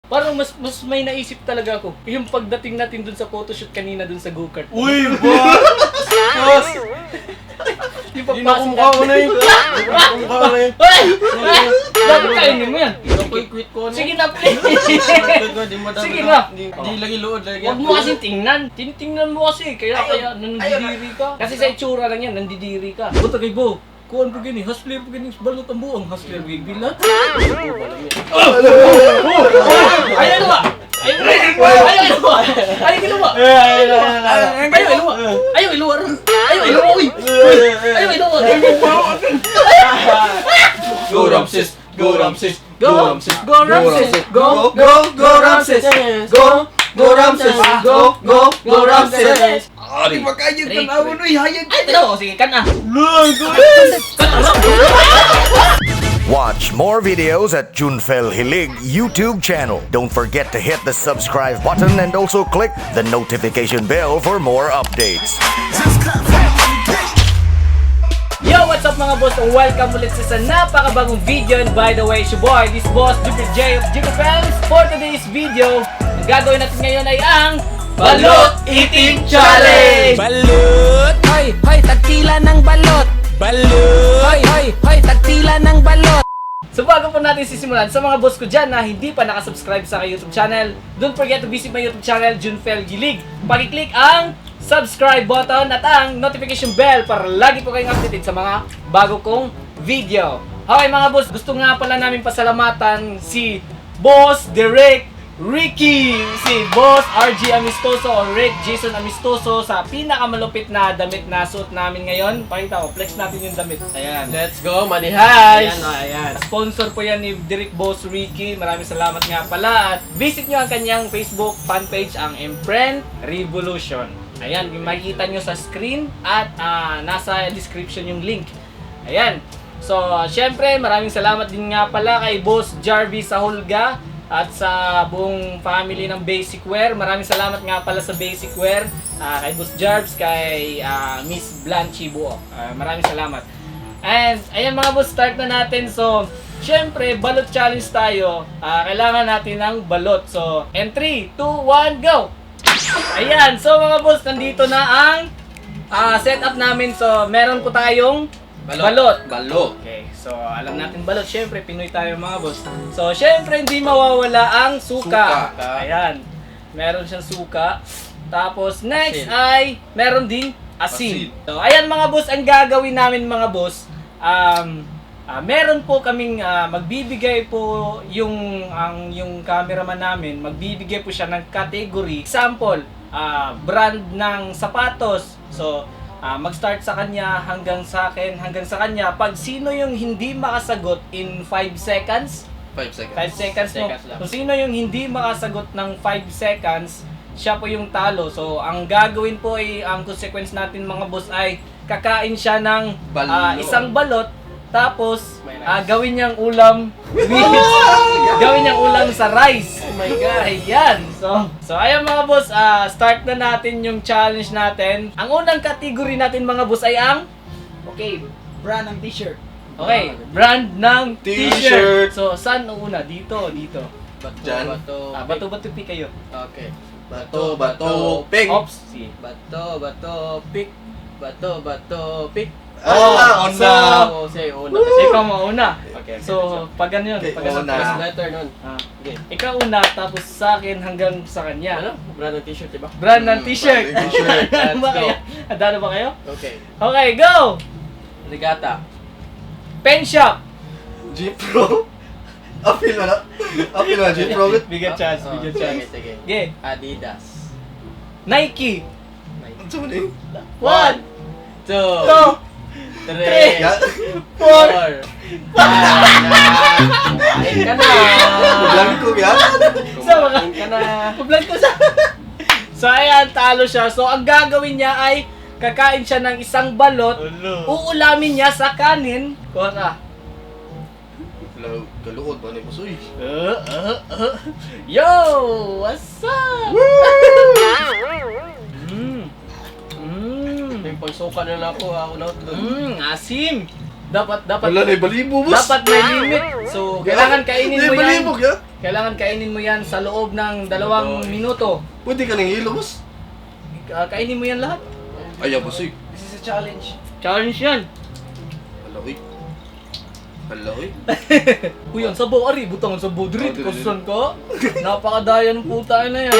Parang mas mas may naisip talaga ako. Yung pagdating natin dun sa photoshoot kanina dun sa go-kart. Uy, boss! Boss! Yung Hindi na pagpasok kumukha ko na yun. Hindi na kumukha ko na yun. Ay! Ay! Bakit kainin mo yan? Quit ko na. Sige na, please! Sige na. Di lagi luod lagi. Huwag mo kasi tingnan. Tinitingnan mo kasi. Kaya kaya nandidiri ka. Kasi sa itsura lang yan, nandidiri ka. Buta kay Bo. Kuan po gini, hustler po gini, balot ang buong, hustler po gini, bilat. Ayaw na ba? Ayaw na ba? Ayaw na ba? Ayaw na ba? Ayaw iluwa. Ayaw iluwa ron. Ayaw iluwa, uy. Ayaw iluwa. Go Ramses! Go Ramses! Go, go Ramses! Go, Go, go Ramses! Go, go Ramses! Go, go, go Ramses! Ah, di ba kaya tanawon uy, hayag. Ay, tanaw. Sige, kana. Watch more videos at Junfel Hilig YouTube channel. Don't forget to hit the subscribe button and also click the notification bell for more updates. Yo, what's up, mga boss? Welcome ulit sa isang napakabagong video. And by the way, it's your boy, this boss, Jupiter J of Jupiter Films. For today's video, ang gagawin natin ngayon ay ang Balot Eating Challenge! Balot! Hoy, hoy, tagpila ng balot! Balot! Hoy, hoy, hoy, tagpila ng balot! So bago po natin sisimulan, sa mga boss ko dyan na hindi pa nakasubscribe sa aking YouTube channel, don't forget to visit my YouTube channel, Junfel Gilig. Pakiclick ang subscribe button at ang notification bell para lagi po kayong updated sa mga bago kong video. Okay, mga boss, gusto nga pala namin pasalamatan si Boss Derek Ricky, si Boss RG Amistoso o Rick Jason Amistoso sa pinakamalupit na damit na suot namin ngayon. Pakita ko, flex natin yung damit. Ayan. Let's go, money heist! Ayan, oh, ayan. Sponsor po yan ni Derek Boss Ricky. Maraming salamat nga pala. At visit nyo ang kanyang Facebook fanpage, ang Imprint Revolution. Ayan, makikita nyo sa screen at nasa description yung link. Ayan. So, syempre, maraming salamat din nga pala kay Boss Jarvis Sahulga at sa buong family ng Basic Wear. Maraming salamat nga pala sa Basic Wear, kay Boss Jarvis, kay Miss Blanchie Buok. Maraming salamat. And ayan, mga boss, start na natin. So, syempre, balot challenge tayo. Kailangan natin ng balot. So, and 3, 2, 1, go! Ayan, so mga boss, nandito na ang setup namin. So, meron po tayong balot. Balot. Okay, so alam natin balot. Syempre, Pinoy tayo, mga boss. So, syempre, hindi mawawala ang suka. Suka. Ayan, meron siyang suka. Tapos, next Asin. ay meron ding asin. Asin. So, ayan, mga boss, ang gagawin namin, mga boss, meron po kaming magbibigay po yung cameraman namin, magbibigay po siya ng category. Example, brand ng sapatos. So, mag-start sa kanya hanggang sa akin, hanggang sa kanya. Pag sino yung hindi makasagot in 5 seconds, 5 seconds. 5 seconds, no? Seconds lang. Kung sino yung hindi makasagot ng 5 seconds, siya po yung talo. So, ang gagawin po ay, ang consequence natin, mga boss, ay kakain siya ng Balot. isang balot, tapos May rice. gawin niyang ulam with, gawin niyang ulam sa rice. Oh my God. Ayan. So ayan, mga boss, start na natin yung challenge natin. Ang unang category natin, mga boss, ay ang Okay, brand ng t-shirt. Okay, brand ng t-shirt. T-shirt. So, saan una? Dito, dito. Bato, Dyan. bato, Bato bato pick kayo. Okay. Bato, bato, pick. Ops. Sige. Bato, bato, pick. Bato, bato, pick. Ah, so, una. Oh, say una. Kasi ikaw mauna. Okay, So, pag ano yun, Okay, pag ano. una. First letter nun. Okay. Ikaw una, tapos sa akin hanggang sa kanya. Ano? Brand ng t-shirt, diba? Brand ng t-shirt. Brand ng t-shirt. Handa na ba Let's go. kayo? Handa na ba kayo? Okay. Okay, go! Regatta. Pen shop! G Pro. Apil na. Apil na G Pro. Bigyan chance, Oh, bigyan sige, chance. sige. Okay. Adidas. Nike! Ano sa mali? One, Two, two, three, Ya. four, four, five. Kumain ka na. Blanco ya. Sa mga- Kumain ka na. Vlog ko sa. So ayan, talo siya. So ang gagawin niya ay kakain siya ng isang balot, uulamin niya sa kanin. Kuha ka. Kaluod ba ni boss uy? Yo! What's up? Yung pagsuka na lang ako, ako na doon. Asim. Dapat dapat Wala na balibo, boss. dapat may limit. So kailangan kainin May mo yan. balibo ya. Kailangan kainin mo yan sa loob ng 2 minuto. Pwede ka nang hilo, boss. Ah, kainin mo yan lahat. Ayaw, boss eh. This is a challenge. Challenge yan. Hala, uy. Hala, uy. Uy, ang sabaw, ari. Butang ang sabaw, diri. Oh, diri, Kusan ka. Napakadaya ng puta na yan.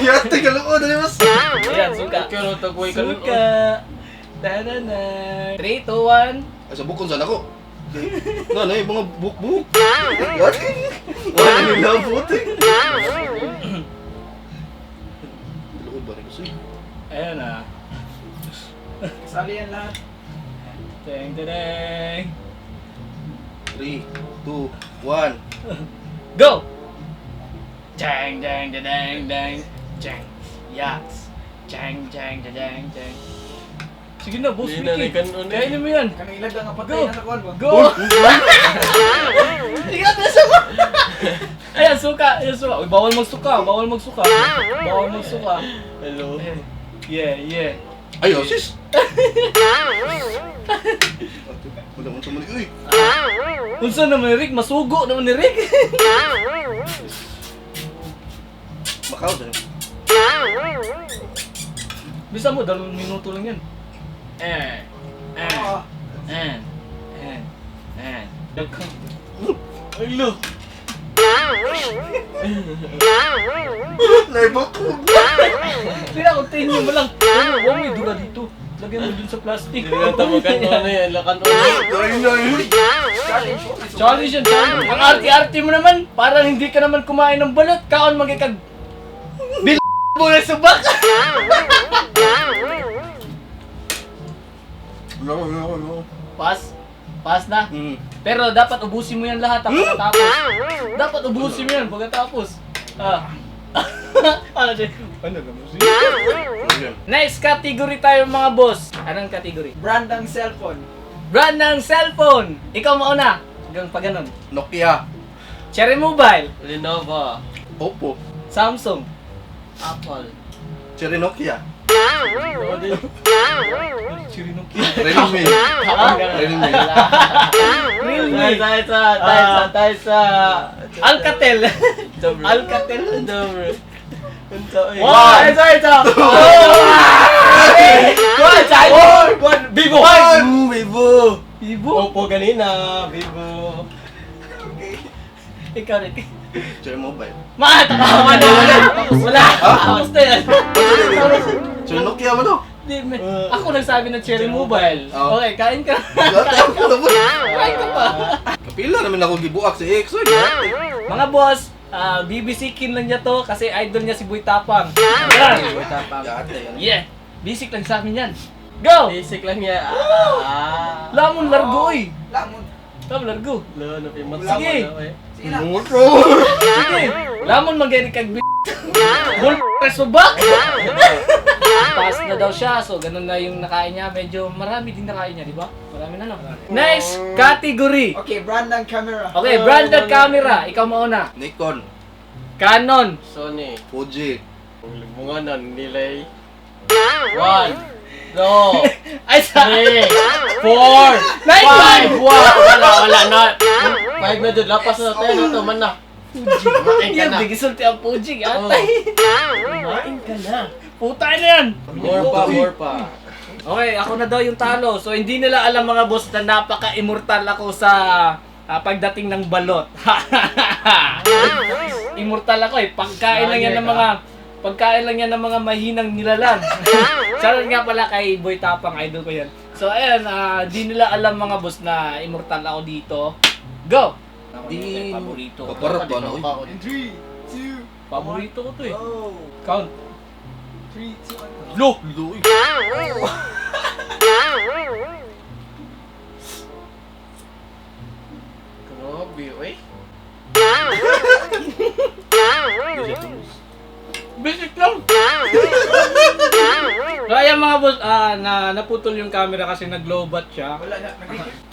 Yate ka lang, oh, dali, boss. Ayan, suka. Pero tagway ka nun. Suka. Tanana. 3, 2, 1. Ay, sa bukon sana ko. Na, na, yung mga buk-buk. What? Wala nang labot eh. Luod ba rin kasi? Ayan na. Kasali yan lahat. Teng, teng, teng. 3, 2, 1. Go! Dang, dang, dang, dang, dang. Dang. Yats. Dang, dang, dang, dang, dang. Sige na, boss Hindi na, Ricky. nagkanon eh. Kainin mo yan. Kanila nga patay Go! na nakuan ba? Go! Ikaw na suka! Ayan, suka. Ayan, suka. Uy, bawal magsuka. Bawal magsuka. Bawal magsuka. Hello. Ayan. Yeah. Ay, oh, sis! Ate, wala mo sa muli. Uy! Unsa naman ni Rick? Masugo naman ni Rick. Macau dyan. Bisa mo, 2 minuto lang yan. Eh. Eh. Eh. Eh. Eh. Dagkang. Hello. Naibok ko! Kaya continue mo lang. Ano, huwag mo idura dito. Lagyan mo dun sa plastic. Tawagan mo na yan. Lakan mo. Ay, ay, Challenge yan, challenge. Ang arte-arte mo naman, parang hindi ka naman kumain ng balot. Kaon magikag... Bil mo na subak! No, no, no. Pass. Pass na. Mm. Pero dapat ubusin mo yan lahat ah, pagkatapos. Dapat ubusin mo yan pagkatapos. Ah. Ano siya? Ano naman siya? Ayan. Next category tayo, mga boss. Anong category? Brand ng cellphone. Brand ng cellphone. Ikaw mauna. Hanggang pa ganun. Nokia. Cherry Mobile. Lenovo. Oppo. Samsung. Apple. Cherry Nokia. Cherry Nokia. Realme. Realme. Realme. Tayo sa, tayo sa, tayo sa. Alcatel. Alcatel. One. One. Isa, isa. One. One. One. Vivo. One. Vivo. Vivo. Oppo ganina. Vivo. Ikaw, Rick. Cherry Mobile. Mata ka! Wala! Wala! Tapos na yan. Cherry Nokia mo no? Di, ako nagsabi ng Cherry Mobile. Oh. Okay, kain ka. Yate ako na mo. Kain ka pa. Kapila naman ako gibuak si X. Oy, yate. Mga boss, BBC kin lang niya to kasi idol niya si Boy Tapang. Yan. Yate. Yan. Yeah. Basic lang sa amin yan. Go! Basic lang niya. Ah. Lamon largo oy. Lamon. Lamon largo. Lo, napimat Sige. Sige na. Motor. Sige. Lamon magyari kag b***. Bull subak. Pass na daw siya. So ganun na yung nakain niya. Medyo marami din nakain niya, di ba? Marami na no. Next category. Okay, brand ng camera. Okay, branded camera. Ikaw mauna. Nikon. Canon. Sony. Fuji. Bunganan nilay. One. Two. Ay, sa... Three. Four. Nine, Five. One. Wala, wala na. Five na dyan. Lapas na tayo. Na to, man na. Kumain ka Yan, na. bigisulti ang Fuji. Atay. Kumain ka na. Puta na yan. More pa, more pa. Okay, ako na daw yung talo. So, hindi nila alam, mga boss, na napaka-immortal ako sa pagdating ng balot. Immortal ako eh. Pagkain lang yan ng mga pagkain lang yan ng mga mahinang nilalang. Shoutout nga pala kay Boy Tapang, idol ko yan. So, ayan, di nila alam, mga boss, na immortal ako dito. Go! Ako Di- paborito. ko. Paparot ba na oy? 3, 2, Paborito ko to eh. go. Count. 3, 2, 1. Lo. Lo. Oy. Grabe, oy. Basic lang. So ayan, mga boss, na naputol yung camera kasi nag-lowbat siya. Wala na.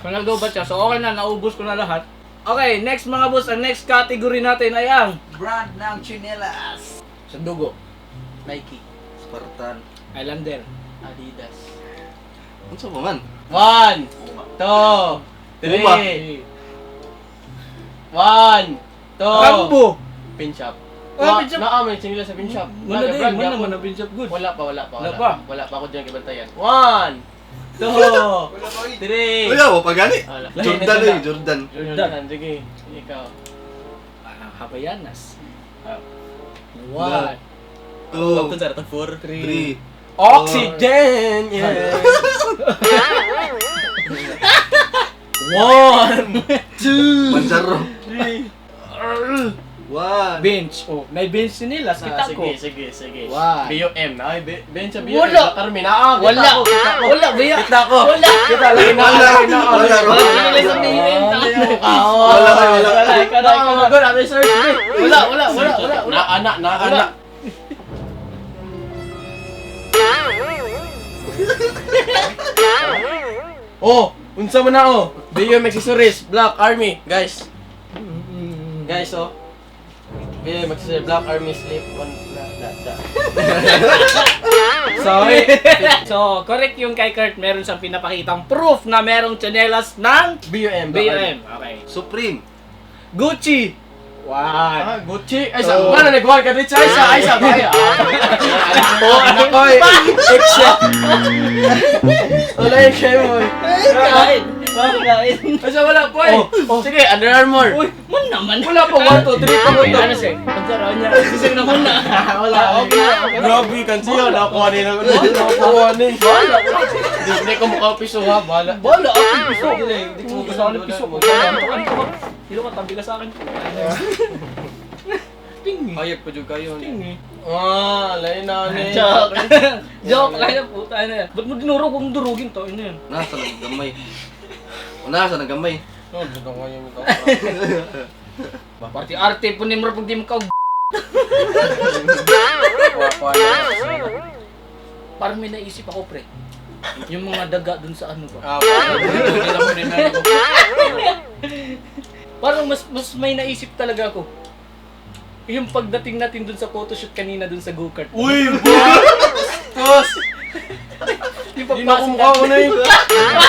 So nag-lowbat siya. So okay na, naubos ko na lahat. Okay, next, mga boss, ang next category natin ay ang Brand ng chinelas. sa dugo, Nike. Spartan. Islander. Adidas. Ano ba man? 1, 2, Puma. 3. 1, To. Rambo. Pin shop. Ah, Wa, pin shop. naa may sinila sa pin shop. Wala Naga din, brand wala gyapon. man na pin shop good. Wala pa, wala pa. Wala pa. Wala pa ako dyan kibantayan. One, two, three. Wala mo pagani. Wala. Jordan eh, Jordan. Jordan, sige. Ikaw. Ah, Habayanas. One, Two, sa four. three. Oxygen! Yeah! One, two, Manjaro. three. One. Bench. Oh, may bench sinilas. Ah, Kita ko. sige, sige, sige. One. BUM. Ay, Ben sa BUM. Wala. Carmen. Ah, kita Wala. ko, kita ko. Wala, biya. Kita ko. Wala. Kita lagi na. Wala. Lagi na. Wala. Wala sinilas sa BUM. Wala, wala. Wala, ikaw na, ikaw na. Wala, wala. Search Wala, wala, wala, wala, wala. Na, ana, na, ana. Oh, unsa man na oh. BUM accessories, Black Army, guys. Guys, oh. BUM accessories, Black Army sleep on da da da. Sorry. So, correct yung kay Kurt. Meron siyang pinapakitang proof na merong tsinelas ng BUM, Black Army. BUM. Okay. Supreme. Gucci. One. Ah, Gucci. Ay, sa, wala na nagwal ka dito. Ay, sa, ay, sa, ay, ah. Oh, anak ko, eh. Ex siya. Wala yung kayo mo. eh. Kain. Kain. Ay, sa, wala po eh. Sige, Under Armour. Uy, man naman. Wala pa, 1, 2 3 pa ko to. Ano siya? Ang saraw niya. Sisig na na. Wala, okay na. Grabe, kansiyo. Nakuha nila. Nakuha nila. Bahala. Hindi ko mukha piso ha, bahala. Bola, ako piso. Hindi ko Gusto ko ng piso. Kanto, kanto ka. Dito ka, tabi ka sa akin. Ting eh. Hayag pa dyan kayo. Ting eh. Ah, lain na ni. Joke. Joke lang yan, puta na yan. Ba't mo dinurog? Huwag mong durugin to. Ano yan? Nasa naggamay. Nasa naggamay. No, dito ko yung Party arte po ni mo pag di mo ka. Parang may naisip ako, pre. Yung mga daga dun sa ano ba? Ah, wala. Parang mas mas may naisip talaga ako. Yung pagdating natin dun sa photoshoot kanina dun sa go-kart. Uy, bastos! Yung Hindi na pagpasok kumukha ko na yun.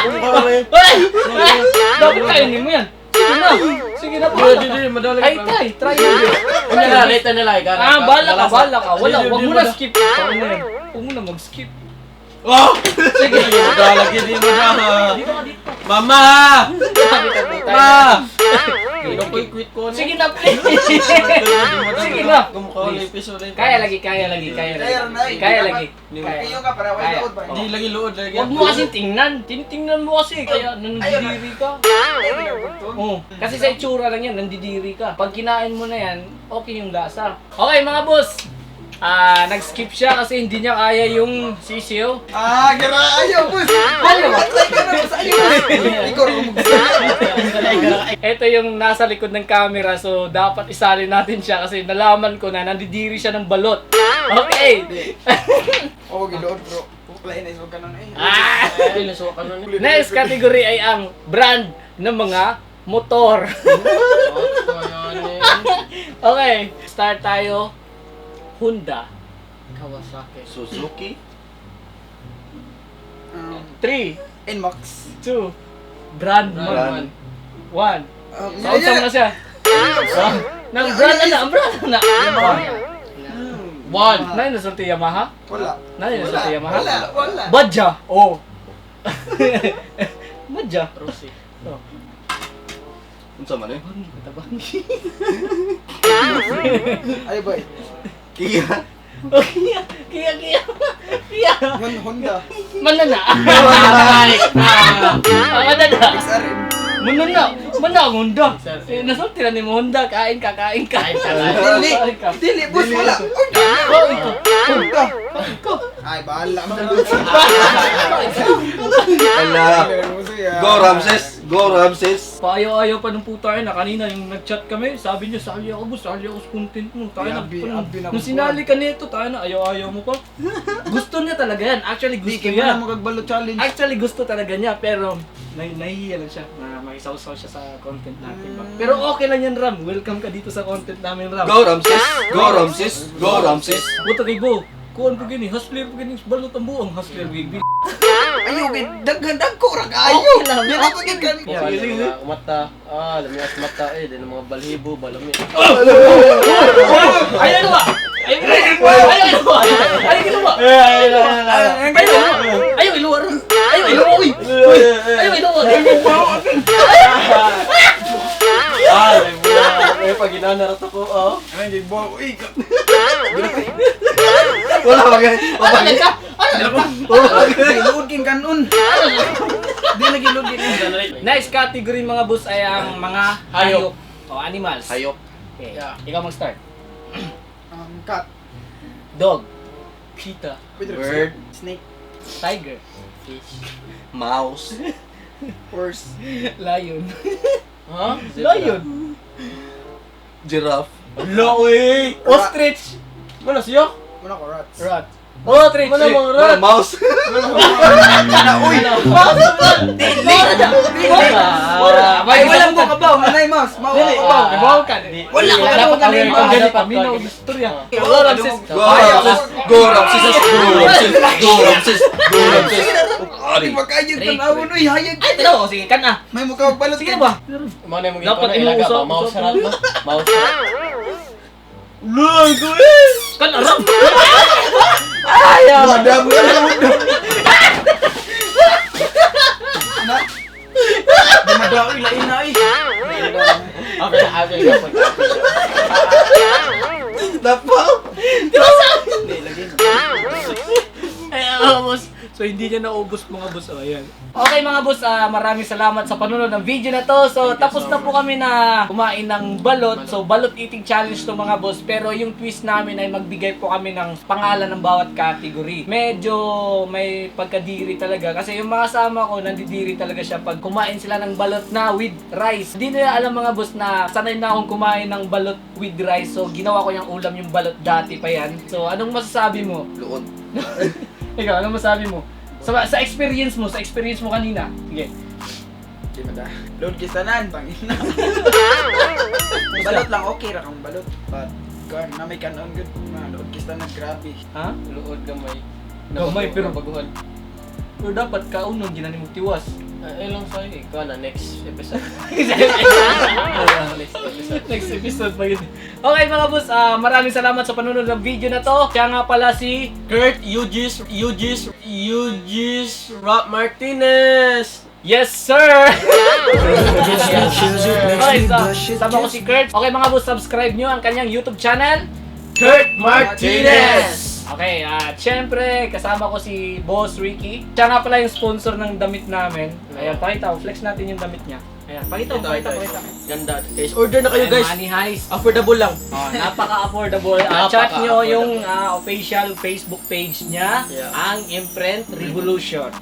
Kumukha ko na yun. Ay! Ay! Dapat kainin mo yan. Sige na. Sige na. Bahala Hindi, ka. hindi, madali. Ay, try. Try yun. Ano na, later na lang. Ah, bahala ka, bahala ka. Wala, wag mo na skip. Ano yan? Huwag mo na mag-skip. Oh! Sige, madala, hindi mo na. Dito ka, dito. Mama! Ma! Quit ko na. Sige na, please. Sige na. Kumukha ko na yung piso na yun. Kaya lagi, kaya lagi, kaya lagi. Kaya na, eh. Kaya lagi. Kaya. Tiyo ka para wala Kaya. daot ba? Hindi lagi load lagi. Huwag mo kasi tingnan. Tinitingnan mo kasi. Kaya nandidiri ka. Oo. Kasi sa itsura lang yan, nandidiri ka. Pag kinain mo na yan, okay yung lasa. Okay mga boss! Ah, nag-skip siya kasi hindi niya kaya yung sisiw. Ah, gira ayaw boss. Ayaw. Try ka na boss, ayaw boss. Ikaw ra mo. Ito yung nasa likod ng camera, so dapat isali natin siya kasi nalaman ko na nandidiri siya ng balot. Okay! Oh, gilood bro. Lain na isog ka nun eh. Ah! Ay, nasuka ka nun eh. Next category ay ang brand ng mga motor. Okay, start tayo. Honda. Kawasaki. Suzuki. 3, Nmax. 2, brand man. Brand. 1. Yeah, Sa na siya. Ah, Nang brand na, ang brand na. One. Nai nasulti Yamaha? Wala. Nai Wala. nasulti Yamaha? Wala, wala. Badja. Oh. Badja. Rossi. Oh. Unsa man eh? Katabang. Ay boy. Kia. Oh, Kia, Kia, Kia. Kia. Honda. Manana. Ay! Ah! Manana. XRM. Manana. Manana ang Honda. Eh, nasulti na ni mo Honda. Kain ka, kain ka. Kain ka, Dili. Kain ka. Dili boss wala. Honda. Oh, ikaw. Honda. Ay bahala man. Ala. Go Ramses. Go Ramses. Paayaw-ayaw pa nung puta yun na kanina yung nag-chat kami, sabi niya, sali ako boss, sali ako sa content mo. Tayo na, Abi, abi na nung sinali ka nito, tayo na, ayaw-ayaw mo pa. Gusto niya talaga yan. Actually, Di gusto kay niya. mo na magagbalo challenge. Actually, gusto talaga niya, pero nahihiya lang siya na makisawsaw siya sa content natin ba. Pero okay lang yan, Ram. Welcome ka dito sa content namin, Ram. Go Ramses. Go Ramses. Go Ramses. Puta kay Go. Kuan po gini, hustler po gini, balot ang buong hustler gini. Ayo, kay daghan dagko ra kaayo. Okay lang. Dili ko gid kan. Sige, sige, sige. Mata. Ah, lami as mata eh. Di na mga balhibo, balami. Ayaw na ba? Ayaw iluwa! Ayaw iluwa! Ayaw iluwa! Ayaw iluwa! Ayaw iluwa! Ayaw iluwa! Uy! Uy! Ayaw iluwa! Ah, lami. Eh, pag inanarat ako, oh. Ay, gid bo. Uy. Wala ba guys? Ano lang ka? Ano lang ka? Luod king kanon. Di lagi luod king. Next category, mga boss, ay ang mga hayop. O animals. Hayop. Okay. Yeah. Ikaw mag-start. Cat. Dog. Cheetah. Bird. Snake. Tiger. Fish. Mouse. Horse. Lion. Huh? Lion. Giraffe. Lo, eh! Ostrich. Mana siya? Muna ko rats. Rat. Ostrich. Mana mga Wala rat? mouse. Kana uy. Dili. Wala. Ay, wala mo kabaw, anay mouse. Mao Dili. kabaw. Kabaw ka. Wala ka Dapat kabaw, aware ka. mouse. Dapat paminaw istorya. Go, Ramses. Go Ramses. Go Ramses. Go Ramses. Go Ramses. Go Ramses. Di ba kayo tanawon uy, hayag. Ay, tanaw. Sige, kan ah. May mukha og balot. Sige na ba? Mana yung Dapat mga ilaga inuusap- ba? Mouse usap. rat, no? Mouse rat. Lo, eh! Kan aram. Ayaw! Madam. Dumadaoy lain na eh. Okay, okay, okay. Napa. Ay, boss. So, hindi niya naubos, mga boss. Oh, ayan. Okay, mga boss, maraming salamat sa panonood ng video na to. So, Thank you tapos so na po much. kami na kumain ng balot. So, balot eating challenge to, mga boss. Pero yung twist namin ay magbigay po kami ng pangalan ng bawat category. Medyo may pagkadiri talaga. Kasi yung mga kasama ko, nandidiri talaga siya pag kumain sila ng balot na with rice. Hindi nila alam, mga boss, na sanay na akong kumain ng balot with rice. So, ginawa ko yung ulam yung balot dati pa yan. So, anong masasabi mo? Luod. Ikaw, anong masabi mo? Sa experience mo, sa experience mo kanina. Sige. Di ba da? Load kisanan, tangina. Balot lang okay ra kang balot. But kan na may kanon gud na load kisanan grabe. Ha? Luod gamay. Gamay, pero- baguhan. Pero dapat kaunon ginani mo tiwas. Ay lang sa'yo, ikaw na next episode. Next episode. Next episode pa yun. Okay, mga boss, maraming salamat sa panonood ng video na to. Siya nga pala si Kurt Eugis Eugis Eugis Rock Martinez! Yes, sir! Okay, so, sama ko si Kurt. Okay, mga boss, subscribe nyo ang kanyang YouTube channel, Kurt Martinez! Okay, at syempre, kasama ko si Boss Ricky. Siya nga pala yung sponsor ng damit namin. Ayan, pakita ko, flex natin yung damit niya. Ayan, pakita mo, Ito, pakita, ito, pakita. ito. Ganda. Guys, order na kayo, Ayan, guys. Money Heist. Affordable lang. Oh, napaka-affordable. Chat nyo Napaka-affordable. yung official Facebook page niya, ang Imprint Revolution.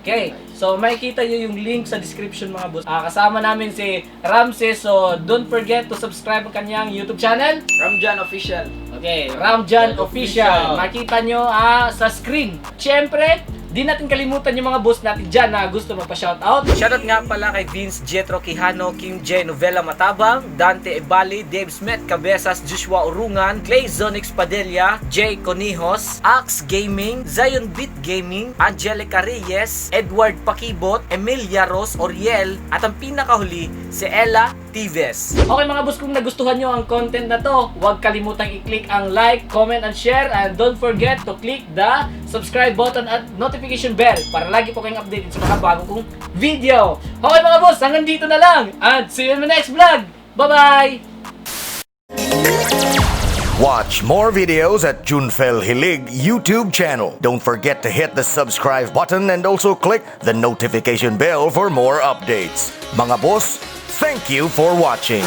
Okay, so makikita nyo yung link sa description, mga boss. Kasama namin si Ramses, so don't forget to subscribe ang kanyang YouTube channel. Ramjan official. Okay, Ramjan Official. Official. Makita nyo sa screen. Siyempre, di natin kalimutan yung mga boss natin dyan na gusto magpa-shoutout. Shoutout nga pala kay Vince Jetro Quijano, Kim J. Novela Matabang, Dante Ebali, Dave Smith Cabezas, Joshua Urungan, Clay Zonix Padilla, Jay Conijos, Axe Gaming, Zion Beat Gaming, Angelica Reyes, Edward Pakibot, Emilia Ros Oriel, at ang pinakahuli, si Ella Tives. Okay, mga boss, kung nagustuhan nyo ang content na to, huwag kalimutang i-click ang like, comment, and share. And don't forget to click the subscribe button at notification bell para lagi po kayong updated sa mga bago kong video. Okay, mga boss, hanggang dito na lang. And see you in my next vlog. Bye-bye! Watch more videos at Junfel Hilig YouTube channel. Don't forget to hit the subscribe button and also click the notification bell for more updates. Mga boss, thank you for watching.